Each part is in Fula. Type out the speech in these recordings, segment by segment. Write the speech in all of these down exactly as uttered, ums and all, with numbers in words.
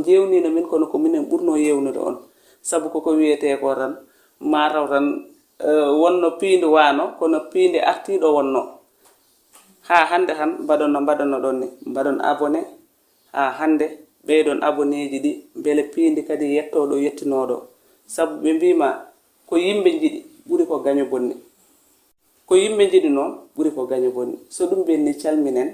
Yeewniino min, kono ko minen ɓurnoo yeewnude on. Sabu koko wiyetee ko tan, mataw tan, eh, wonno piindi waano, kono piindi artiiɗo wonno. Haa hannde tan, mbaɗon no mbaɗanno ɗon ni, mbaɗon abonné. Haa hannde, ɓeydon abonnéeji ɗi, mbele piindi kadi yettoo ɗo yettinoo ɗo. Sabu ɓe mbii ma, ko yimɓe njiɗi ɓuri ko gaño bonni. Ko yimɓe njiɗi noon ɓuri ko gaño bonni. So ɗum ɓenni, calminen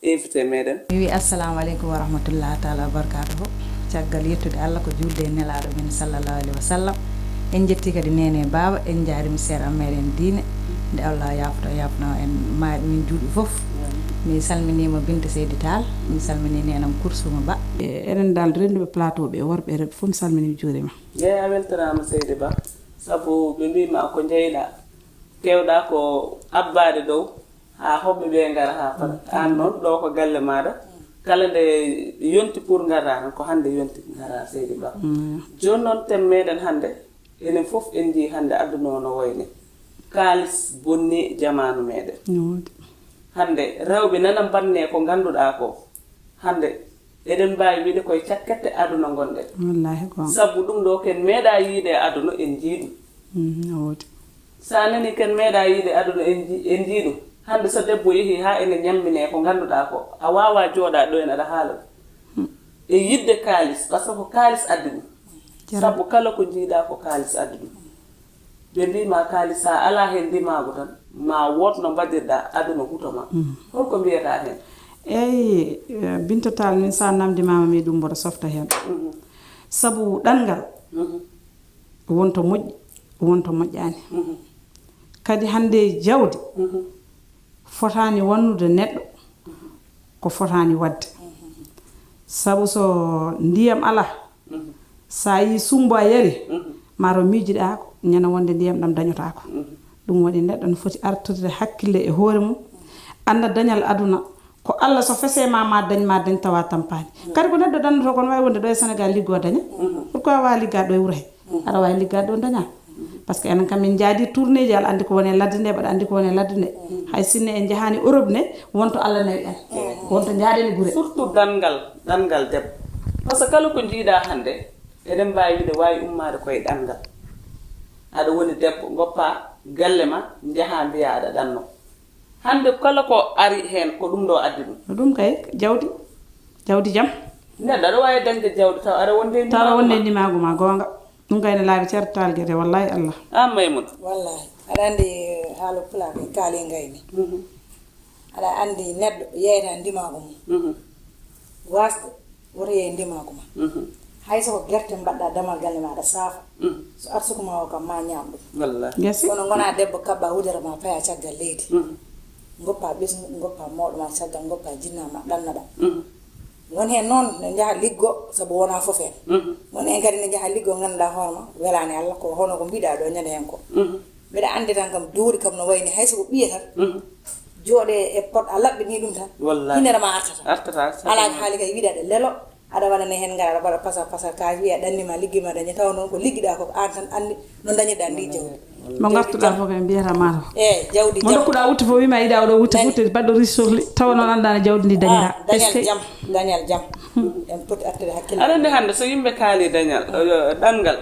invité meɗen. Mi wi assalamu aleykum wa rahmatullahi taala wa barakatuhu. Caggal yettude Allah, ko juulde e nelaaɗo men sallallahu alaihi wa sallam, en njetti kadi neene e baaba, en njaarima seeɗa meɗen diine. Nde Allah yafto, yafno en maaɗi min juuɗe fof. Mi salminiima Binta Seydi Tall, mi salmini neenam Kursuma Ba. E, eɗen dal rennduɓe plateau ɓe, worɓe e rewɓe fof, mi salmini, mi juurima. Eeyi, a weltanaama, seydi Ba. Sabu ɓe mbii ma ko njeyɗa, kewɗa ko abbaade dow, haa hoɓɓe ɓe ngara haa fota. Aan noon, ɗo ko galle maaɗa. Kala nde yonti pour ngarɗa tan, ko hannde yonti ngara, seydi Ba. Mm. Jooni noon, thème meɗen hannde, enen fof en njii hannde aduna o no woyni. Kaalis bonni jamaanu meɗen. No woodi. Hannde, rewɓe nana mbanne ko ngannduɗaa ko. Hannde, eɗen mbaawi wiide koye cakkette aduna ngonɗen. Wallaahi goonga. Sabu ɗum ɗo ken meeɗa yiide e aduna, en njii ɗum. Mhm, no woodi. So a nani ken meeɗa yiide aduna, en nji-, en njii ɗum. Hannde so debbo yehi haa ene ñammine ko ngannduɗaa ko, a waawaa jooɗaa ɗo en aɗa haala ɗum. Hmm. E yiɗde kaalis, par ce que ko kaalis addi ɗum. Jarama. Sabu kala ko njiiɗaa ko kaalis addi ɗum. Ɓe mbii ma kaalis, so a alaa heen ndimaagu tan, ma wood no mbaɗirɗa aduna huto ma. Mm. Holko mbiyataa heen? Eeyi, eh, Binta Tall, min so a namndimaama mi ɗum mboɗo softa heen. Mhm. Sabu ɗanngal, mhm, won to moƴƴi, won to moƴƴaani. Mhm. Kadi hannde jawdi, mhm, fotaani wannude neɗɗo ko fotaani waɗde. Sabu so ndiyam alaa, so a yii summbo a yari, ma to miijiɗaa ko ñande wonde ndiyam ɗam dañotaako. Ɗum waɗi neɗɗo no foti artirde hakkille e hoore mum, annda dañal aduna, ko Allah so fesee ma, ma dañ, ma dañ tawa tampaani. Kadi ko neɗɗo dañnotoo ko, no waawi wonde ɗo e Senegaal liggo daña. Pourquoi waawa ligga ɗo e wuro he? Aɗa waawi liggaade ɗo daña. Par ce que enen kam min njaadi tournée ji, aɗa anndi ko woni e ladde nde, mbaɗa anndi ko woni e ladde nde. Hay sinno en njahaani Europe ne, wonto Allah nawi en. Wonto njaaɗen e gure. Surtout ɗanngal, ɗanngal debbo. Par ce que kala ko njiiɗa hannde, eɗen mbaawi wiide waawi ummaade koye ɗanngal. Aɗa woni debbo, ngoppa galle ma, njaha mbiya aɗa ɗanno. Hannde kala ko ari heen, ko ɗum ɗo addi ɗum. Ko ɗum kay, jawdi, jawdi jam. Neɗɗo aɗa waawi dañde jawdi taw aɗa wonde e taw aɗa ndimaagu wonde ma. E ndimaagu ma, goonga. Ɗum kay ne laabi ceertal gete, wallahi Allah. An Maymuna. Wallahi. Aɗa anndi haala pulaar ko kaali ngayni. Mhm. Aɗa anndi neɗɗo yeeyata ndimaagu mum. Mhm. Waasde woto yeey ndimaagu ma. Mhm. Hay so ko gerte mbaɗɗa damal galle ma aɗa saafa. Mhm. So arsuku ma o kam ma ñaam ɗum. Wallahi. Gasi. Kono ngona debbo kaɓɓa wudere ma paya caggal leydi. Mhm. Ngoppa ɓesngu, ngoppa mawɗo ma caggal, ngoppa jinna ma ɗannoɗa. Mhm. Won heen noon ne njaha liggo sabu wona fof heen. Mhm. Won heen kadi ne njaha liggo ngannduɗaa hoore ma welaani Allah, ko hono ko mbiɗa ɗo ñande heen ko. Mhm. Mbeɗa anndi tan kam duuɗi kam no wayni hay so ko ɓiye tan. Mhm. Jooɗe e pot a laɓɓini ɗum tan. Wallahi. Hinere ma artata. Artata, artata. Alaa ko haali kay wiɗa ɗe lelo. Aɗa waɗana heen ngal, aɗa waɗa pasar pasar, ka wiya ɗanni ma liggi ma dañi, tawa noon ko liggiɗa ko, ko aan tan anndi no dañirɗa ndi jawdi. Mo ngartuɗa fof kay mbiyata ma to. Eeyi, jawdi mo jam. Dokkuɗa wutte fof wima yiɗa oɗo wutte, dañi. Wutte baɗɗo riche sohli, tawa noon anndaani jawdi ndi dañira. Ah, dañal jam, dañal jam. En poti artude hakkille. Aɗa anndi hannde so yimɓe kaali dañal, eh, ɗanngal,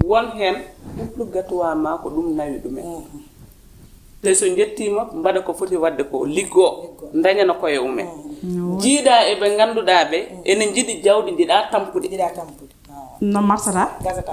won heen ɗum ɗuggatuwa ma ko ɗum nawi ɗumen. Mhm. Te so njettiima, mbaɗa ko foti waɗde ko, liggoo, liggoo. Ndañana koye umen. Mm. Jiiɗa e ɓe ngannduɗaa ɓe, mm, ene njiɗi jawdi, njiɗa tampude. Njiɗa tampude. No marsata? Gasata.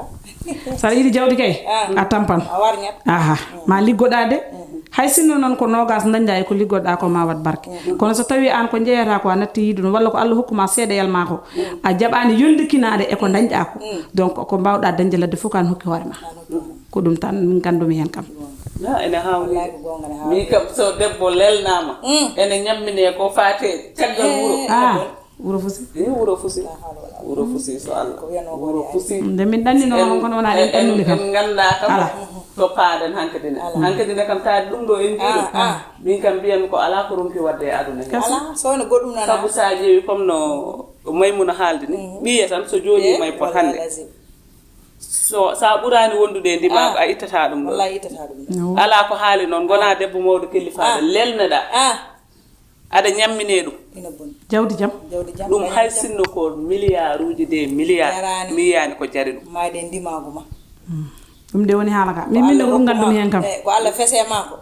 So aɗa yiɗi jawdi kay, ah, a tampan. A warñat. Aha. Mm. Ma liggoɗa de. Mm. Hay sinno noon ko noogas ndañɗa e ko liggoɗa ko ma waɗ barke. Mm. Kono so tawi aan ko njeeyata ko a natti yiide ɗum, walla ko Allah hokkuma seeɗayal ma ko, mm, a jaɓaani yondikinaade e ko, mm, ndañɗa ko. Mm. Donc ko mbawɗa dañde ladde fof ko aan hokki hoore ma. Aan hokki hoore ma. Ko ɗum tan min nganndumi heen kam. Ah, ene haawni. Wallaahi ko goonga, ene haawni. Min kam, so debbo lelnaama, mm, ene ñammine ko faate caggal wuro. Ah, wuro fusi. Eh, wuro fusi. Wuro fusi, so Allah. Ko wiyatnoo wuro fusi. Nde min ɗannino en, kono wonaa en ɗanndude kam. En nganndaa kam. Alaa. To paaɗen hankadi ne. Alaa. Hankadi ne kam, taade ɗum ɗo en njiiɗo. Ah, ah. Min kam mbiyanmi ko alaa ko ronki waɗde e aduna hee. Alaa, so wonaa goɗɗum nana. Sabu so a ƴeewi comme no Maymuna haaldi ni, mhm, ɓiye tan so jooɗiima e pot hannde. Wallahi lazim. So, so a ɓuraani wondude e ndimaagu, ah, a ittataa ɗum ɗo. Wallahi ittataa ɗum ɗo. No. Alaa ko haali noon, ngonaa, ah, debbo mawɗo kellifaade, ah, lelneɗaa. Ah. Aɗa ñamminee ɗum. Ina boni. Jawdi jam. Jawdi jam. Ɗum hay sinno ko milliarduuji de milliard, mi yiyaani ko jari ɗum. Maayde ndimaagu ma. Ɗum de woni haala ka. Min min ɗo ɗum nganndumi heen kam. Eh, ko Allah fese ma ko.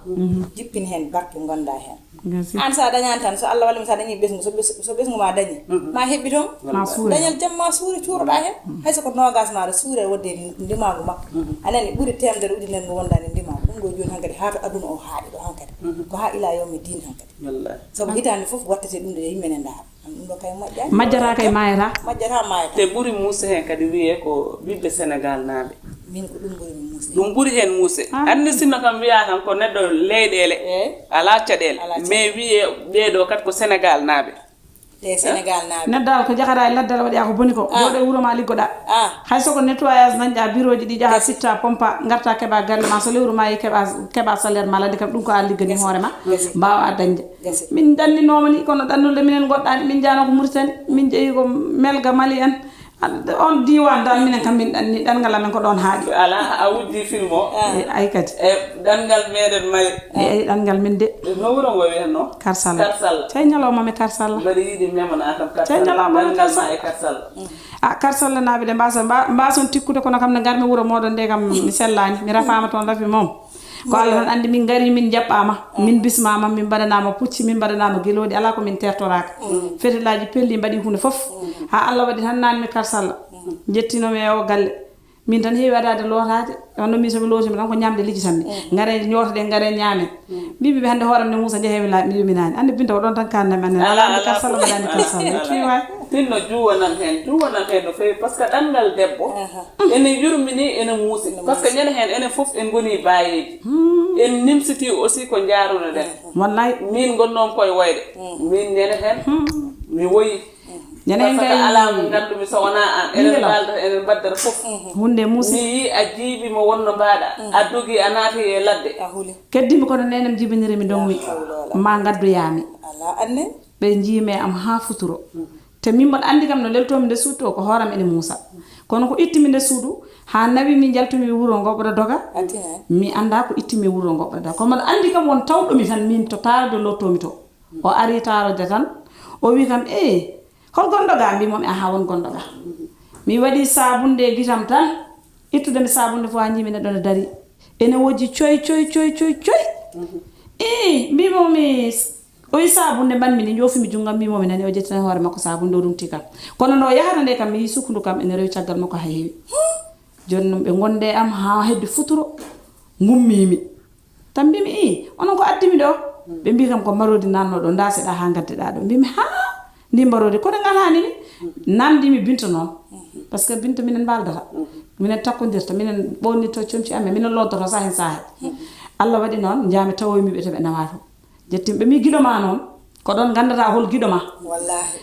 Jippin heen barke ngonda heen. An sa dañani tan, so Allah walli ma sa dañi ɓesngu, so ɓes- so ɓesngu ma dañi, ma heɓɓi toon. Ma suure. Dañal jam ma suure cuuroɗa heen. Hay so ko nogas ma aɗa suure wonde ndimaagu makko. A nani ɓuri temedere ujunere ngo wondani ndimaagu. Ɗum ɗo jooni hankadi haa to aduna o haaɗi ɗo hankadi. Ko haa ila yawmi diin hankadi. Sabu hitaande fof wattete ɗum ɗo yo yimɓe ne ndaara. Ɗum ɗo kay moƴƴaani. Majjata kay maayata. Majjata maayata. Te ɓuri muuse heen kadi wiyee ko ɓiɓɓe Senegaal naaɓe. Min ko ɗum ɓuri mi muuse. Ɗum ɓuri heen muuse. Anndi sinno kam wiyaa tan ko neɗɗo leyɗeele alaa caɗeele. Mais wiyee ɓee ɗo kadi ko Senegaal naaɓe. Te Senegaal naaɓe. Neɗɗo ala ko jahata e laddal waɗi ako boni ko. Jooɗo e wuro ma liggoɗa. Hay so ko nettoyage dañɗa birooji ɗi jaha sitta pompa garta keɓa galle ma so lewru ma yi keɓa keɓa salaire ma ladde kam ɗum ko a liggani hoore ma. Mbawa dañde. Min ɗanninoma ni kono ɗannude minen goɗɗani min jano ko Mauritanie min jeeyi ko melga Mali en. On diwan dal minen kam min ɗanni ɗangal amen ko ɗon haaɗi. Ala a wuddi film o. Ay kadi. E ɗangal meɗen Mali. Ay ɗangal min de. No wuro ngo wiyanno? Karsalla. Karsalla. Cey ñalawma mi Karsalla. Mbaɗa yiɗi memana kam Karsalla. Cey ñalawma mi Karsalla. E Karsalla. A Karsalla naaɓe de mbasa mbason tikkude kono kam ne garmi wuro moɗon de kam mi sellani mi rafama toon rafi mom. Ko Allah tan andi min ngari min jaɓɓama min bismama min mbaɗanama pucci min mbaɗanama gelooɗi ala ko min tertoraka. Fetilaji pelli mbaɗi hunde foof ha Allah waɗi tan nanmi Karsalla. Jettinomi e o galle. Min tan heewi adaade lootaade wonno min somi lootimi tan ko ñamde lijitanmi. Ngare ñootoɗen ngare ñaamen. Mbimi ɓe hannde hooram ne muusa njehe mi laaɓi mi yuminaani annde binta o ɗon tan kannami annen ala andi kar salla mbaɗa andi kar salla yettumi waay. Tinno juuwanam heen juuwanam heen no feewi par ce que ɗanngal debbo ene yurmini ene muusi par ce que ñande heen enen fof en ngoni baayeeji. En nimsitii aussi ko njaarunoɗen. Wallay. Min ngonnoom koye woyde min ñande heen mi woyi. Ñande en kay alaa mo nganndumi so wonaa aan eɗen mbaaldata eɗen mbaddata fof. Hunde muusi. Mi yii a jiiɓi mo wonno mbaaɗa a dogi a naati e ladde. Keddimi kono nenam jibiniri mi donwi ma ngaddoyaa mi. Ɓe njiimi e am haa futuro. Te min mboɗo anndi kam no leltoomi nde suudu to ko hooram ene muusa. Kono ko ittimi nde suudu haa nawi mi njaltumi wuro ngo mboɗo doga. Mi anndaa ko ittimi wuro ngo mboɗo doga kono mboɗo anndi kam won tawɗo mi tan min to taalde lottoomi to. O ari taarode tan o wi kam ee hol gonɗo ga mbimomi aha won gonɗo ga. Mi waɗi sabunde e gitam tan ittude mi sabunde fof ha jimi neɗɗo ne dari ene wojji coy coy coy coy coy. Ii mbimomi o wi sabunde mbanmi nde jofimi junngam mbimomi nani o ƴetti tan hoore makko sabunde o rumti kam. Kono nde o yahata nde kam mi yi sukkundu kam ene rewi caggal makko ha heewi. Joni noon ɓe gonde am ha hedde futuro ngummimi. Tan mbimi ii onon ko addi mi ɗo. Ɓe mbi kam ko marodi nanno ɗo ndaseɗa ha gaddeɗa ɗo mbimi ha ndi mbarodi kono ganani mi. Namdi mi binta noon. Par ce que binta minen mbaldata minen takkodirta minen ɓonnitto comci amen minen loddoto sahen sahe. Allah waɗi noon jami tawoymiɓe to ɓe nawato. Jettimɓe mi giɗo ma noon ko ɗon gandata hol giɗo ma.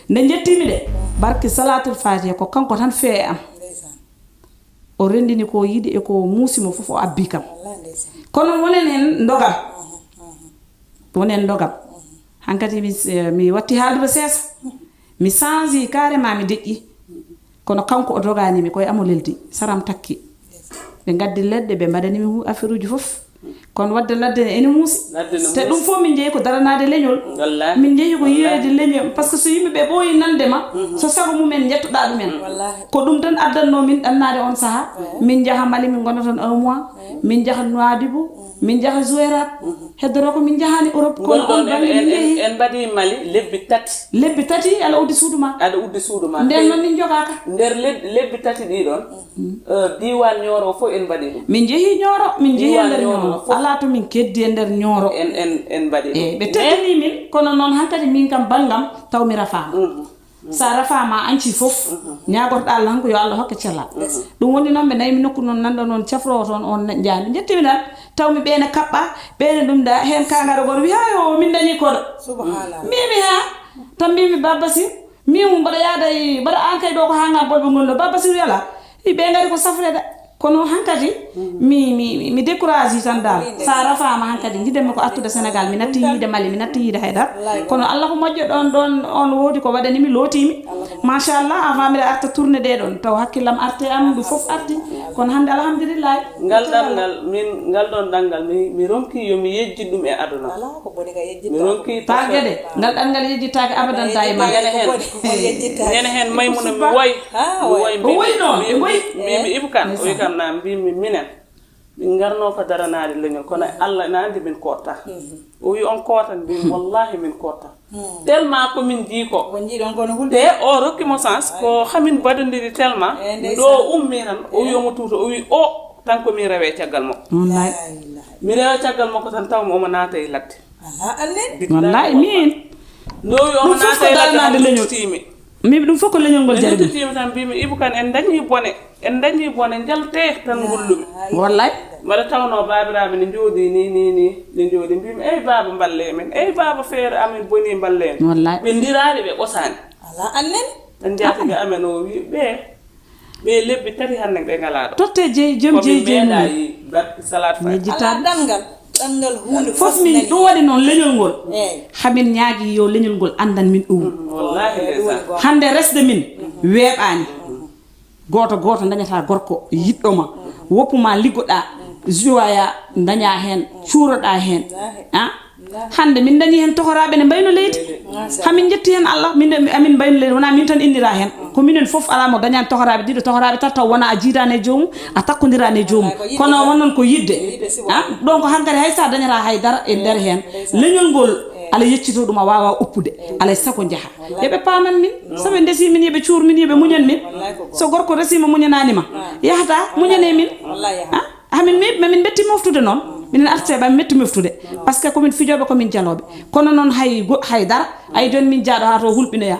Nde jettimi de barki salatul fatiha ko kanko tan fee am. O renndini ko yiɗi e ko muusi mo fof o abbi kam. Kono wonen heen ndogam. Wonen ndogam. Hankadi mi, mi watti haaldude seesa. Mi sanji carrément mi deƴƴi. Kono kanko o dogaani mi koye amo leldi. Saram takki. Ɓe ngaddi leɗɗe ɓe mbaɗani mi afiruuji fof. Kono wadde ladde ne ene muusi. Te ɗum fof min njeyi ko daranaade leñol. Min njeyi ko yiyoyde leñol par ce que so yimɓe ɓe ɓooyi nande ma so sago mumen njettoɗa ɗumen. Ko ɗum tan addanno min ɗannaade on saha min njaha mali min gona toon un mois. Min njaha noadibu min njaha joerat. Heddoro ko min njahani europe kono on bange min njehi. En mbaɗi mali lebbi tati. Lebbi tati aɗa uddi suudu ma. Aɗa uddi suudu ma nden noon min njogaka. Nder lebbi tati ɗi ɗon. Diiwaan Ñooro fof en mbaɗi ɗum. Min njehii Ñooro, min njehii e nder Ñooro. Alaa to min keddi e nder Ñooro. En en en mbaɗi ɗum. Eey, ɓe teddinii min, kono noon hankadi min kam banngam taw mi rafaama. So a rafaama a añcii fof, ñaagorto-ɗaa Allah tan ko yo Allah hokke cellal. Ɗum woni noon ɓe nawi mi nokku noon nanɗo noon cafroowo toon oon njaami njettimi tan taw mi ɓeene kaɓɓa, ɓeene ɗum da heen kaangara gooto wiyi haa yo min ndañii koɗo. Mbimi haa tan mbimi Baba Basir. Min mboɗo yaada e mboɗo an kay ɗo ko ha ngal bolɓe gonno baba siriyala. Ɓe ngari ko safrede. Kono hankadi mi mi mi décourage tan dal, sa rafaama hankadi, jiɗanmi ko artude Sénégal, mi natti yiide Mali, mi natti yiide haydara. Kono Allah ko moƴƴo, ɗon ɗon on woodi ko waɗanimi, lootimi. Machallah, avant mbiɗa arta tourné ɗe ɗon taw hakkillam arte am, ɗum fof arti. Kono hannde alhamdulillahi. Ngal ɗanngal, min ngal ɗon ɗanngal, mi mi ronki yo mi yejjit ɗum e aduna. Ala ko boni ka yejjit mi ronki. Taage de, ngal ɗanngal yejjitaake abadan dayma. Ñande heen, ñande heen Maymuna mi woy. Mi woy, mbimi mbimi Ibu Kan, o wi kam na mbimi minen min ngarno ko daranaade leñol, kono Allah na anndi min kotta. O wi on kotta, mbimi wallahi min kotta. Tellement ko min jii ko. Ko jiiɗon kono hulde. Te o rokki mo sens ko hamin badondiri tellement. Ɗo ummi tan o wi omo tuuta, o wi o tan ko min rewe caggal makko. Wallahi. Mi rewa caggal makko tan taw omo naata e ladde. Ala annen. Wallahi min. Ndowi omo naata e ladde tan luttimi. Min ɗum fof ko leñol ngol jari ɗum. Luttimi tan mbimi Ibu Kan, en dañi bone, en dañi bone, njalte tan ngullumi. Wallahi. Mbaɗa tawno baabiraaɓe ne njooɗi ni ni ni, ne njooɗi, mbimi ey baaba mballe men, ey baaba feere amen boni mballe men. Wallahi. Ɓe ndiraali, ɓe ɓosaani. Ala annen. Tan jaatigi amen o wi ɓe ɓe lebbi tati hannde ɓe ngalaa ɗo. Totte jeyi, jom jeyi jeyi mum. Barki salat fay. Ala ɗanngal, ɗanngal huunde fof min ɗum waɗi noon leñol ngol. Hamin ñaagi yo leñol ngol anndan min ɗum. Wallahi ndeysaan. Hannde resde min weeɓaani. Gooto gooto dañata gorko yiɗɗo ma, woppu ma liggoɗa, joya daña heen, cuuroɗa heen. Ah? Hannde min dañi heen tohoraaɓe ne mbayno leydi. Hamin njetti heen Allah, min amin mbayno leydi, wona min tan innira heen. Ko minen fof, alaa mo dañani tohoraaɓe ɗiɗo, tohoraaɓe tati taw wona a jiidani e joomum, a takkondiraani e joomum. Kono won noon ko yiɗde. Ah, donc hankadi hay sa dañata hay dara e nder heen, leñol ngol ala yeccito ɗum a waawa uppude. Alay sago njaha. Yo ɓe paaman min, so ɓe ndesi min, yo ɓe cuur min, yo ɓe muñan min. So gorko resima muñanani ma, yahata muñane min. Ah? Hamin mi mamin betti moftude noon. Minen artiste ba metti moftude. Parce que komin fijoɓe, komin jaloɓe. Kono noon hay go- hay dara. Ay joni min jaaɗo ha to hulɓinoya.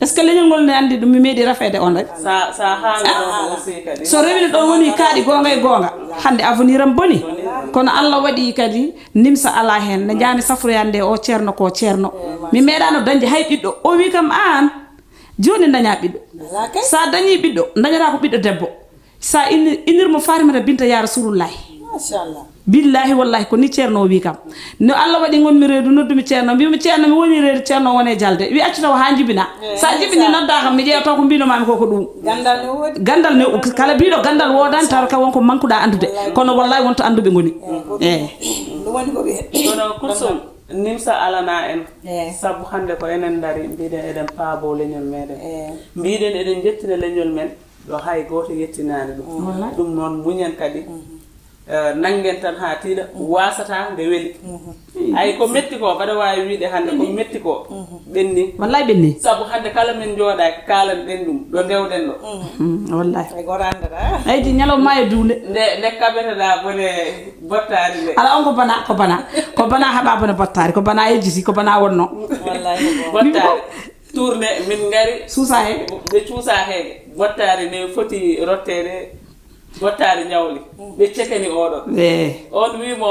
Est ce que leñol ngol ne andi ɗum mi meeɗi rafeede on rek? Sa sa haala ɗo aussi kadi. So rewino ɗon woni kaaɗi goonga e goonga. Hannde avenir am boni. Kono Allah waɗi kadi nimsa ala heen. Nde jaami safroyande o ceerno ko ceerno. Mi meeɗano dañde hay ɓiɗɗo. O wi kam aan jooni daña ɓiɗɗo. Sa dañi ɓiɗɗo dañata ko ɓiɗɗo debbo. Sa inni inir mo Fatimata Binta ya Rasulullahi. Machallah. Billahi wallahi ko ni ceerno o wi kam. No Allah waɗi ngonmi reedu, noddumi ceerno, mbimi ceerno mi woni reedu, ceerno wone jalde. Wi accu tawa ha jibina. Sa jibini nodda kam mi ƴeewa taw ko mbino mami ko ko ɗum. Gandal ne wodi. Gandal ne kala biɗo gandal wodani taw ka wonko mankuɗa andude. Kono wallahi wonto anduɓe ngoni. Eh. Ɗum woni ko ɓe. Kono Kulsum, nimsa alana en. Eh. Sabu hande ko enen dari mbiɗen eɗen paabo leñol meɗen. Eh. Mbiɗen eɗen jettina leñol men. Ɗo hay gooto yettinaani ɗum. Wallaay. Ɗum noon muñen kadi. Eh, nanngen tan haa tiiɗa, waasata nde weli. Ay ko metti ko, mbaɗa waawi wiide hannde ko metti ko, ɓenni. Wallaay ɓenni. Sabu hannde kala min njooɗaaki, kaalen ɗen ɗum, ɗo ndewɗen ɗo. Mm, wallaay. Ay gooto anndataa. Ay di ñalawma e duunde. Nde, nde kaɓeteɗaa bone bottaari nde. Ala on ko bana, ko bana. Ko bana haɓa bone bottaari, ko bana yejjiti, ko bana wonno. Wallaay ko bottaari. Tourné, min ngari. Suusa he. Ɓe cuusa he. Bottaari ne foti rotteede. Bottaari ñawli. Ɓe cekani oɗo. Eh. On wi mo,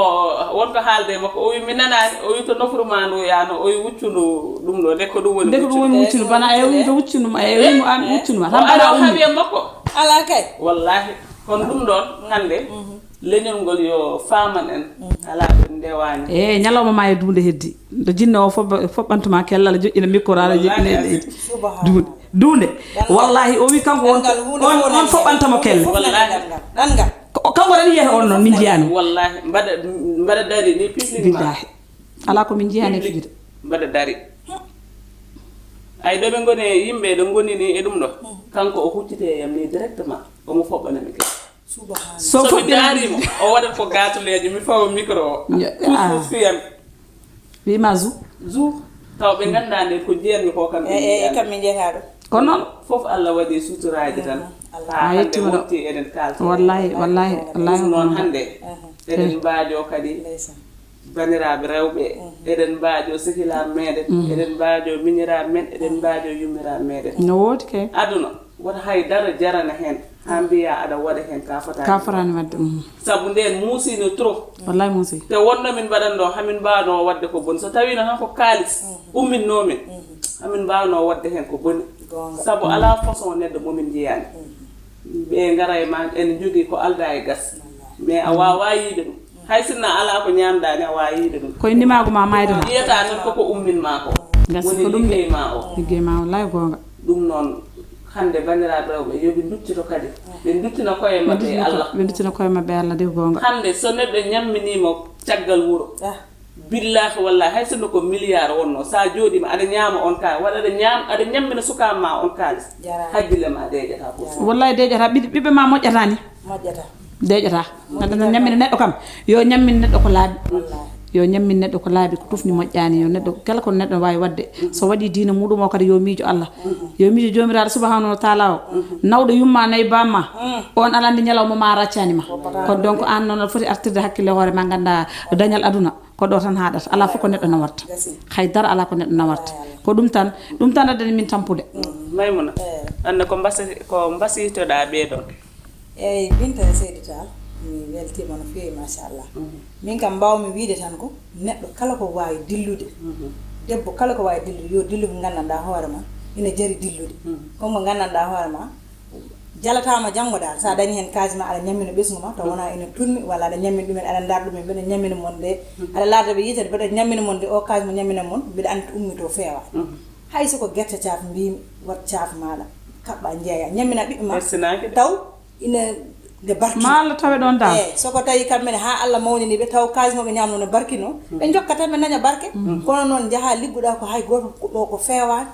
wonko haalde e makko. O wi mi nanaani. O wi to nofru ma ndu yaano. O wi wuccundu ɗum ɗo. Nde ko ɗum woni wuccundu. Nde ko ɗum woni wuccundu. Bana e wi to wuccundu ma. E wi mo an wuccundu ma. O ari o haaɓi e makko. Ala kay. Wallahi. Kono ɗum ɗon hannde. Leñol ngol yo faaman en, alaa ɓe ndewaani. E ñalawma ma e duunde heddi. Ɗo jinne o foɓɓantuma kella, ala joƴƴina micro, ala joƴƴina e leydi. Duunde. Duunde. Wallahi, o wi kanko on, on, on foɓɓantamo kelle. Ɗanngal. Ko, kanko tan yiyata on noon, min njiyaani. Wallahi, mbaɗa, mbaɗa dari ni public ma. Billahi. Alaa ko min njiyaani e fijde. Mbaɗa dari. Ay ɗo ɓe ngoni e yimɓe, ɗo ngoni ni e ɗum ɗo. Kanko o huccite e yam ni directement. Omo foɓɓana mi kelle. Subhanallah. So mi daarimo, o waɗat ko gaatuleeje, mi fawa micro o. Fus fus fiyam. Wima zu. Zu. Taw ɓe nganndaa nde ko jeermi ko kam. E, e, kam mi jeetaa ɗo. Ko noon. Fof Allah waɗi suturaaji tan. Haa hannde wonti eɗen kaalta. Wallahi, wallahi, wallahi. Ɗum noon hannde. Eɗen mbaajo kadi. Baniraaɓe rewɓe, eɗen mbaajo sehilaaɓe meɗen, eɗen mbaajo miñiraaɓe men, eɗen mbaajo yummiraaɓe meɗen. No woodi kay. Aduna, wota hay dara jarana heen, haa mbiya aɗa waɗa heen ka fotaani. Ka fotaani waɗde. Sabu ndeen muusiino trop. Wallahi muusi. Te wonno min mbaɗan ɗo, hamin mbaawno waɗde ko boni. So tawiino tan ko kaalis umminnoo min, hamin mbaawno waɗde heen ko boni. Sabu alaa façon neɗɗo mo min njiyaani. Ɓe ngara e ma, ene njogii ko aldaa e gas. Mais a waawaa yiide ɗum. Hay sinno a alaa ko ñaamdaa ne, a waawaa yiide ɗum. Koye ndimaagu ma maayde ma. Yiyata tan koko ummin ma ko. Gasi woni ko ɗum de. Liggey ma o. Liggey ma o, wallaahi goonga. Ɗum noon, hannde banndiraaɓe rewɓe, yo ɓe nduttito kadi. Ɓe nduttina koye maɓɓe e Allah. Ɓe nduttina koye maɓɓe e Allah de, goonga. Hannde so neɗɗo ñamminiima caggal wuro, billaahi wallaahi, hay sinno ko milliard wonno, so a jooɗiima aɗa ñaama on kaalis, walla aɗa ñaam-, aɗa ñammina sukaaɓe ma on kaalis, hakkille ma deeƴataa ko. Wallaahi deeƴataa, ɓiɓ-, ɓiɓɓe ma moƴƴataa ni. Moƴƴataa. Deeƴataa. Aɗa ñammina neɗɗo kam, yo ñammin neɗɗo ko laaɓi. Wallaahi. Yo ñammin neɗɗo ko laaɓi, ko tufni moƴƴaani, yo neɗɗo, kala ko neɗɗo waawi waɗde. So waɗii diina muɗum o kadi, yo miijo Allah. Yo miijo Joomiraaɗo Subhaanahu wa Taala o. Nawɗo yumma nayi bamma, on alaa anndi ñalawma ma raccaani ma. Kono donc, aan noon aɗa foti artirde hakkille hoore ma, nganndaa dañal aduna ko ɗo tan haaɗata. Alaa fof ko neɗɗo nawarta. Hay dara alaa ko neɗɗo nawarta. Ko ɗum tan, ɗum tan addani min tampude. Maymuna, aan ne ko mbasi-, ko mbasiytoɗaa ɓee ɗoon? Eeyi, Binta e Seydi Tall, mi weltiima no feewi, machallah. Min kam, mbaawmi wiyde tan ko neɗɗo kala ko waawi dillude, debbo kala ko waawi dillude, yo dillu ko nganndanɗaa hoore ma ina jari dillude. Comme ko nganndanɗaa hoore ma, jalataama janngo daal, so a dañii heen kaalis ma, aɗa ñammina ɓesngu ma, taw wonaa ina tunmi, walla aɗa ñammina ɗumen, aɗa ndaar ɗumen, mbeɗa ñammina mon de, aɗa laarda ɓe yitere, mbeɗa ñammina mon de, o kaalis mo ñammina mon, mbeɗa anndi to ummi to feewa. Hay so ko gerte caaf mbiimi, wat caaf maaɗa, kaɓɓa njeeya, ñammina ɓiɓɓe ma. Hersinaki de. Taw ina nde barki. Maa Allah tawe ɗoon dal. Eeyi, so ko tawi kamɓe ne haa Allah mawnini ɓe, taw kaalis mo ɓe ñaamno no barkino, ɓe njokka tan ɓe daña barke. Kono noon njaha liggoɗa ko hay gooto ko, ko feewaani,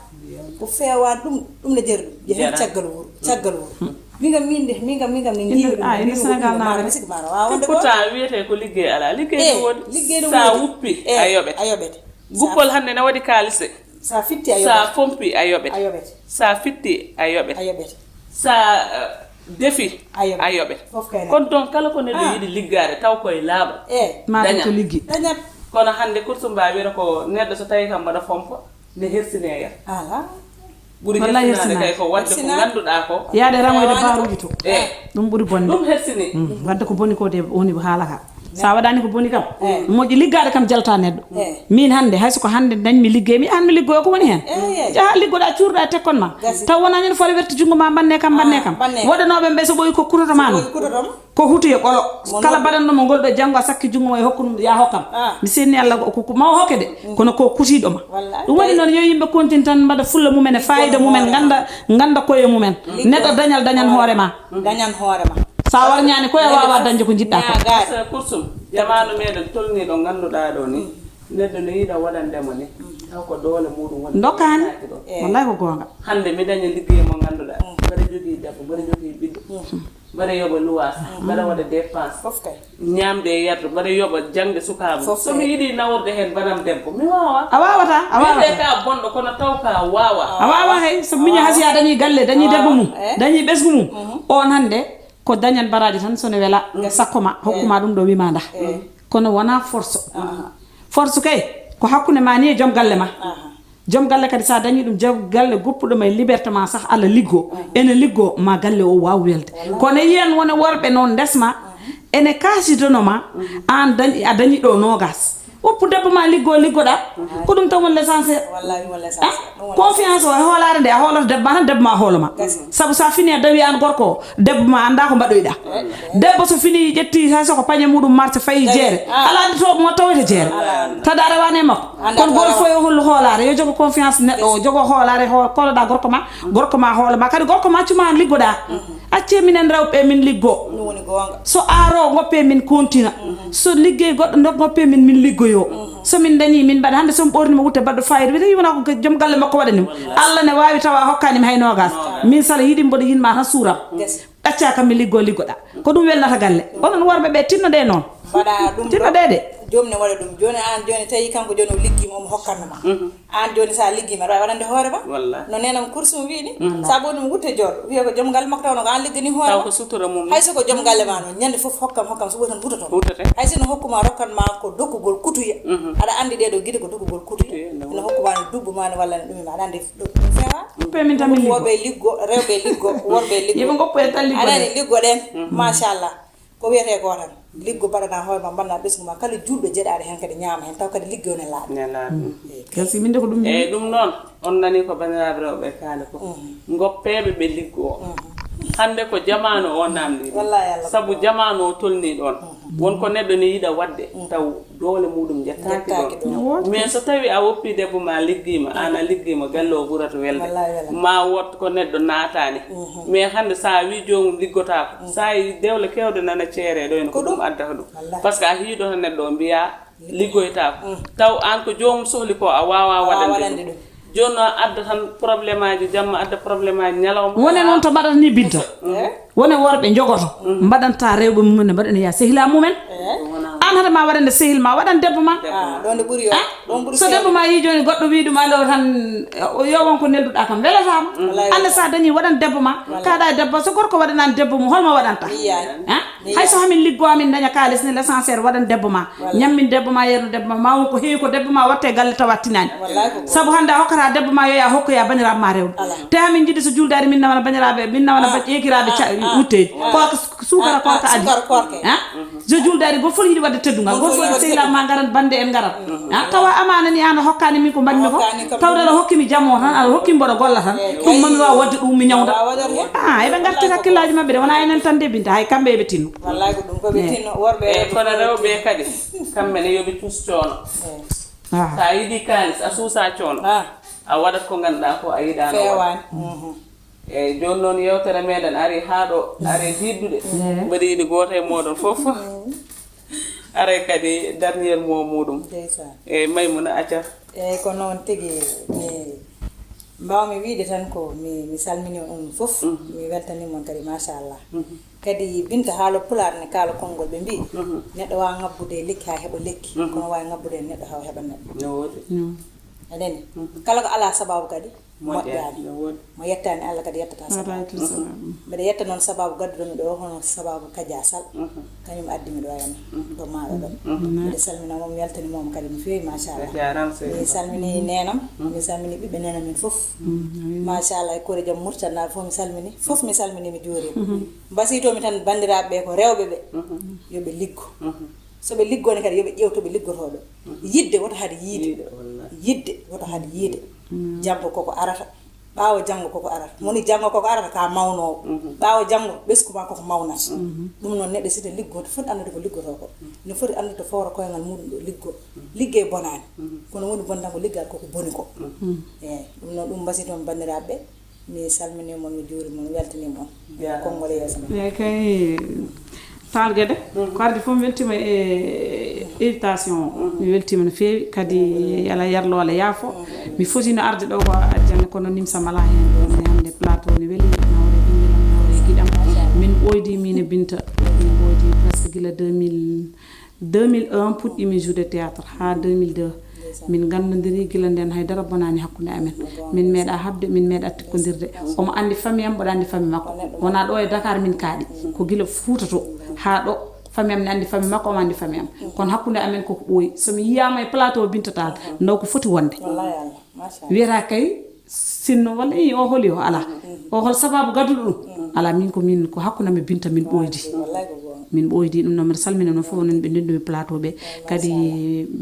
ko feewaani, ɗum, ɗum ne jari ɗum. Jehee caggal wuro, caggal wuro. Min kam, min de, min kam, min kam ne njiimi ɗum, ah, ina Sénégal naane. Maaro, mi sikki maaro, waawa wonde ko. Pourtant wiyetee ko liggey alaa, liggey ne woodi. Liggey ne woodi. Sa wuppi, a yoɓete. A yoɓete. Guppol hannde ne waɗi kaalis de. Sa fitti a yoɓete. Sa fompi a yoɓete. A yoɓete. Sa fitti a yoɓete. A yoɓete. Sa, eh, defi a yoɓete. A yoɓete. Fof kay. Kono donc kala ko neɗɗo yiɗi liggaade taw koye laaɓal. Eh. Ma daña. Ko liggi. Dañat. Kono hannde Kurtumba wiyata ko neɗɗo so tawi kam mbaɗa fompa ne hersine yata. Ala. Ɓuri hersinaade kay ko waɗde ko ngannduɗaa ko. Yaade rangoyde baaruuji to. Eh. Ɗum ɓuri bonde. Ɗum hersini. Mm. Wadde ko boni ko de woni ko haala ka. Sa waɗaani ko boni kam, moƴƴi liggaade kam jalta neɗɗo. Min hannde, hay so ko hannde dañmi liggey, mi an mi liggoyo ko woni heen. Jaha liggoɗa, cuurɗa e tekkon ma. Taw wonaa ñande fore werti junngo ma, mbanne kam, mbanne kam. Waɗanooɓe ɓe so ɓooyi ko kutoto ma noon. Ko hutu yo ɓolo. Kala mbaɗanɗo mo ngol ɗo janngo a sakki junngo ma e hokku ɗum, ya hokkam. Mi senni Allah ko, ko, ko ma o hokke de. Kono ko kutiiɗo ma. Ɗum woni noon yo yimɓe continue tan mbaɗa fulla mumen e faayida mumen, ngannda, ngannda koye mumen. Neɗɗo dañal dañan hoore ma. Dañan hoore ma. Sa warñaani koye a waawaa dañde ko njiɗɗaa ko. Ñaagaade. Parce que Kursum, jamaanu meɗen tolnii ɗo ngannduɗaa ɗo ni, neɗɗo no yiɗa waɗande mo ni, taw ko doole muɗum woni. Ndokkaani. Wallaahi ko goonga. Hannde mi daña liggey mo ngannduɗaa, mbeɗa jogii debbo, mbeɗa jogii ɓiɗɗo, mbeɗa yoɓa luwaas, mbeɗa waɗa dépense. Fof kay. Ñaamde e yarde, mbeɗa yoɓa jaŋde sukaaɓe. Fof kay. So mi yiɗi naworde heen banam debbo, mi waawaa. A waawataa, a waawataa. Wiyetee ka bonɗo, kono taw ka waawaa. A waawaa hay, so miño hasi a dañii galle, dañii debbo mum, dañii ɓesngu mum. On hannde, ko dañan baraaji tan, so ne wela, sakko ma, hokku ma ɗum ɗo, wima ndah. Kono wonaa force. Force kay, ko hakkunde ma ni e joom galle ma. Joom galle kadi, so a dañii ɗum, joom galle goppuɗo ma e liberté ma sah, Allah liggo. Ene liggo, ma galle o waaw welde. Kono yiyan wone worɓe noon ndesma, ene kaasidono ma, aan dañ-, a dañii ɗo noogas. Woppu debbo ma liggo, liggoɗa. Ko ɗum tan woni l'essentiel. Wallaahi, wallaahi, l'essentiel. Ah, ɗum woni confiance o e hoolaare nde, a hooloto debbo ma tan, debbo ma hoolo ma. Sabu sa fini a dawi aan gorko o, debbo ma annda ko mbaɗoyɗa. Debbo so fini ƴetti hay so ko pañe muɗum marché fayi jeere. Alaa. Alaa to mo tawoyta jeere. Alaa. Tada a rewaani e makko. Kono gooto fof yo hollu hoolaare, yo jogo confiance neɗɗo o, jogo hoolaare, ho-, kooloɗa gorko ma, gorko ma hoolo ma, kadi gorko ma accu ma liggoɗa. Acce minen rewɓe min liggo. Ɗum woni goonga. So aaro ngoppe min kontina. So liggey goɗɗo ndo ngoppe min, min liggoyo. So min dañi min mbaɗa, hannde so mi ɓorni mo wutte baɗɗo fayida, mi tawi wona ko joom galle makko waɗani mo. Allah ne waawi tawa a hokkaani mi hay noogas. Min sala yiɗi mboɗo yinma tan suuram. Acca kam mi liggo, liggoɗa. Ko ɗum welnata galle. Onon worɓe ɓe, tinnoɗe noon. Mbaɗa ɗum ɗo. Tinnoɗe de. Joom ne waɗa ɗum. Jooni aan jooni tawi kanko jooni o liggiima, omo hokkanno ma. Aan jooni so a liggiima, aɗa waawi waɗande hoore ma. Wallaahi. No neenam Kursu wiyi ni. Wallaahi. So a ɓorni mo wutte jooɗo, wiya ko joom galle makko tawno ko aan liggani hoore ma. Taw ko sutura mum. Hay so ko joom galle ma noon, ñande fof hokkam, hokkam, so ɓuri tan hutoto. Hutoto. Hay so no hokkuma, rokkan ma ko dokkugol kutuye. Aɗa anndi ɗee ɗoo gide ko dokkugol kutuye. Kutuye, no. Ene hokkuma no dubbo ma ne walla ne ɗumi ma, aɗa anndi ɗum, ɗum fewa. Ɗum pe min tan min liggo. Worɓe liggo, rewɓe liggo, worɓe liggo. Yimɓe ngoppu en tan liggo. Aɗa anndi liggoɗen, machallah. Ko wiyetee ko tan, liggo mbaɗanaa hoore ma, mbaɗanaa ɓesngu ma, kala juulɗo jeɗaaɗo heen kadi ñaama heen, taw kadi liggo ne laaɓi. Ne laaɓi. Eey, kay. Kasi min de ko ɗum. Eey, ɗum noon, on nanii ko banndiraaɓe rewɓe kaali ko. Ngoppeeɓe ɓe liggo o. Hannde ko jamaanu o namdi ɗum. Wallahi Allah. Sabu jamaanu o tolni ɗon. Won ko neɗɗo ne yiɗa waɗde, taw doole muɗum jettaaki ɗon. Mais so tawi a woppi debbo ma liggiima, aan a liggiima, galle o ɓurata welde. Wallahi, wallahi. Ma wot ko neɗɗo naataani. Mais hannde so a wi joomum liggotaako, so a yi dewle kewɗe nana ceere ɗo, ene ko ɗum addata ɗum. Wallahi. Parce que a hiiɗoto neɗɗo o mbiya liggoytaako. Taw aan ko joomum sohli ko a waawaa waɗande ɗum. Jooni noon adda tan problème aji jamma, adda problème aji ñalawma. Wone noon to mbaɗata ni Binta. Wone worɓe jogoto mbaɗanta rewɓe mum ne mbaɗa ene yaa sehila mumen. Aan hade ma waɗande sehil ma waɗan debbo ma. Ah, ɗon nde ɓuri yo. Ah, ɗon ɓuri so debbo ma yi jooni goɗɗo wi ɗum allo tan, o yo won ko nelduɗa kam welataama. Wallahi. Ande sa dañi waɗan debbo ma. Wallahi. Kaɗa e debbo so gorko waɗanani debbo mum holmo waɗanta? Yiyaani. Ah? Hay so hamin liggo amin daña kaalis ni l'essentiel waɗan debbo ma. Ñammin debbo ma, yerno debbo ma, ma won ko heewi ko debbo ma watte galle tawa tinani. Wallahi ko. Sabu hannde a hokkata debbo ma yo ya hokkoya baniraaɓe ma rewɓe. Ala. Te hamin jiɗi so julde ari min nawana baniraaɓe, min nawana ba ƴeekiraaɓe ca wutteeji. Korka suukara korka adi. Suukara korka. Ah? So julde ari gol fof yiɗi waɗde teddungal. Gol fof yiɗi sehilaaɓe ma ngaran bande en ngaran. Ah, tawa amaana ni aan a hokkaani min ko mbaɗmi ko. Tawde aɗa hokki mi jam o tan, aɗa hokki mi mboɗo golla tan. Ɗum mami waaw waɗde ɗum mi ñawda. Ah, eɓe ngarti hakkillaaji maɓɓe de, wona enen tan de Binta, hay kamɓe eɓe tinno. Wallahi ko ɗum ko ɓe tinno, worɓe. E kono rewɓe kadi, kamɓe ne yo ɓe cuus coono. Ah. So a yiɗi kaalis, a suusa coono. Ah. A waɗat ko ngannduɗaa ko a yiɗaano waɗ. Feewaani. Mhm. Eyi, jooni noon yewtere meɗen ari haa ɗo, ari diiddude. Mbeɗa yiɗi gooto e mooɗon fof. Aray kadi dernier mot muɗum. Ndeysaan. Eyi, Maymuna, acca. Eyi, ko noon tigi, mi mbaawmi wiide tan ko mi, mi salmini on fof, mi weltani mon kadi, machallah. Kadi Binta haala pulaar ne kaala konngol ɓe mbii, neɗɗo waawa ngabbude lekki haa heɓa lekki, kono waawi ngabbude neɗɗo haa o heɓa neɗɗo. No woodi. A nani? Kala ko alaa sabaabu kadi, moƴƴaani. No woodi. Mo yettaani Allah kadi yettata sabaabu. Alaykum salam. Mbeɗa yetta noon sabaabu gadduɗo mi ɗo, hono sabaabu Kaja Sall. Kañum addi mi ɗo henna, to maaɗa ɗo. Mbeɗa salmina mo, mi weltani mo kadi no feewi, machallah. A jaaraama, seydi. Mi salmini neenam, mi salmini ɓiɓɓe neenam men fof. Machallah, e koreeji am Murtala fof mi salmini, fof mi salmini, mi juurima. Mbasiytoo mi tan banndiraaɓe ɓe ko rewɓe ɓe, yo ɓe liggo. So ɓe liggono kadi, yo ɓe ƴeew to ɓe liggotoo ɗo. Yiɗde woto haɗ yiide. Yiɗde, wallahi. Yiɗde woto haɗ yiide. Janngo koko arata. Ɓaawo janngo koko arata. Moni janngo koko arata ka mawnoowo. Ɓaawo janngo ɓesngu ma koko mawnata. Ɗum noon neɗɗo si ne liggoo, foti anndude ko liggotoo ko. Ne foti anndude to fawra koyngal muɗum ɗo liggoo. Liggey bonaani. Kono woni bonda ko liggal koko boni ko. Eeyi, ɗum noon ɗum mbasiytoo mi banndiraaɓe ɓe. Mi salmini mon, mi juuri mon, mi weltani mon. Jaaraama. Konngol e yeeso mon. Eeyi kay, Taal Gede, ko ardi fof mi weltiima e invitation o. Mi weltiima no feewi, kadi yo Allah yarlo, Allah yaafo. Mi fotino arde ɗo ko aljanna, kono nimsa mala heen. Ɗum ne hannde plateau ne weli, nawre ɓinngel am, nawre giɗam. Min ɓooydi, min e Binta. Min ɓooydi presque gila deux mille, deux mille un puɗɗiimi jouer théâtre haa deux mille deux. Min nganndondirii gila ndeen, hay dara bonaani hakkunde amen. Min meeɗaa haɓde, min meeɗaa tikkondirde. Omo anndi famille am, mboɗo anndi famille makko. Wonaa ɗo e Dakar min kaaɗi. Ko gila Fuuta to haa ɗo. Famille am ne anndi famille makko, omo anndi famille am. Kono hakkunde amen koko ɓooyi. So mi yiyaama e plateau Binta Tall, ndaw ko foti wonde. Wallahi Allah, machallah. Wiyata kay, sinno walla ii, o holi o, alaa. O hol sabaabu gadduɗo ɗum? Alaa, min ko min, ko hakkunde amen Binta min ɓooydi. Wallahi ko goonga. Min ɓooydi ɗum noon, mbiɗa salmina noon fof onon ɓe ndendumi plateau ɓe. Kadi,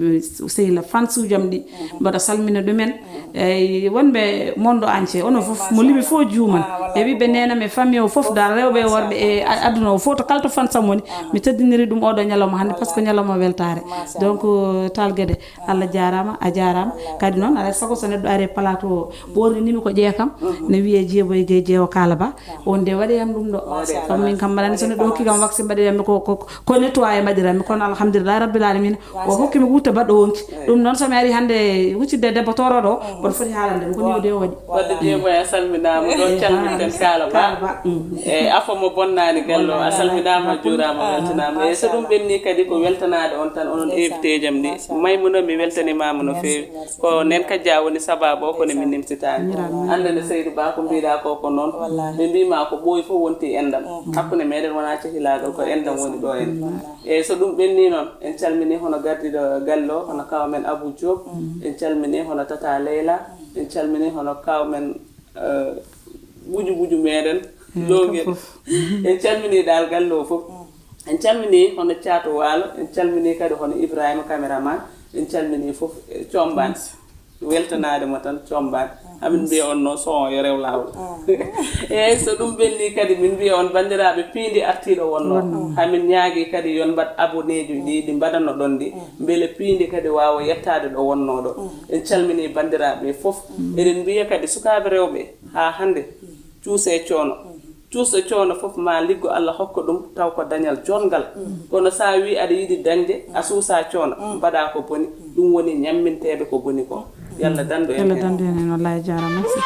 eh, sehila fansuuji am ɗi, mbaɗa salmina ɗumen. Eyi, wonɓe monde entier, onon fof, mo limi fof juuman. E ɓiɓɓe neenam e famille o fof, dal rewɓe e worɓe e a-, aduna o fof, to kala to fansam woni, mi teddiniri ɗum oɗo ñalawma hannde, parce que ñalawma weltaare. Donc, euh, Taal Gede, Allah jaaraama, a jaaraama. Kadi noon, alaa e sago so neɗɗo ari e plateau o, ɓoorninimi ko ƴeekam, ne wiyee Jeeboy Gey Jeewo Kaala Ba. On nde waɗi yam ɗum ɗo. Machallah. Sabu min kam mbaɗani so neɗɗo hokki kam wax mbaɗi yam ko, ko, ko nettoyé mbaɗiranmi, kono alhamdulillahi rabbil alamina. O hokki mi wutte baɗɗo wonki. Ɗum noon so mi ari hannde huccitde debbo toroɗo o, mboɗo foti haalande mo ko ni o de o waɗi. Wadde Jeeboy a salminaama, ɗon calmiten Kaala Ba. Kaala Ba. E afo mo bonnaani gallo, a salminaama, a juuraama, a weltanaama. E so ɗum ɓenni kadi ko weltanaade on tan, onon invité jam ɗi. Maymuna, mi weltanimaama no feewi. Ko nen kajja woni sabaabu o, kono min nimsitaani. Annde nde Seydou Ba ko mbiɗa ko, ko noon. Wallahi. Ɓe mbima ko ɓooyi fof wonti enɗam. Hakkunde meɗen wona cehilaagal, ko enɗam woni ɗo en. Wallahi. Eyyi, so ɗum ɓenni noon, en calmini hono gardiɗo galle o, hono kaw men Abou Diop. En calmini hono Tata Leyla. En calmini hono kaw men, eh, wuju wuju meɗen. Logel. En calmini dal galle o fof. En calmini hono Caato Waalo, en calmini kadi hono Ibrahima caméraman, en calmini fof, eh, Combaan. Weltanaade mo tan, commbaade. Hamin mbiya on noon, son o yo rew laawol. Eeyi, so ɗum ɓenni kadi, min mbiya on, banndiraaɓe, piindi artiiɗo wonno. Hamin ñaagi kadi, yon mbaɗ aboneeji ɗi, ɗi mbaɗano ɗon ɗi, mbele piindi kadi waawa yettaade ɗo wonnoo ɗo. En calminii banndiraaɓe fof. Eɗen mbiya kadi, sukaaɓe rewɓe, haa hannde, cuusee coono. Cuusɗo coono fof, ma liggo, Allah hokka ɗum taw ko dañal joɗngal. Kono so a wii aɗa yiɗi dañde, a suusaa coono, mbaɗaa ko boni. Ɗum woni ñamminteeɓe ko boni ko. Yalla dandu en. Yalla dandu en, wallaahi, jaaraama, merci.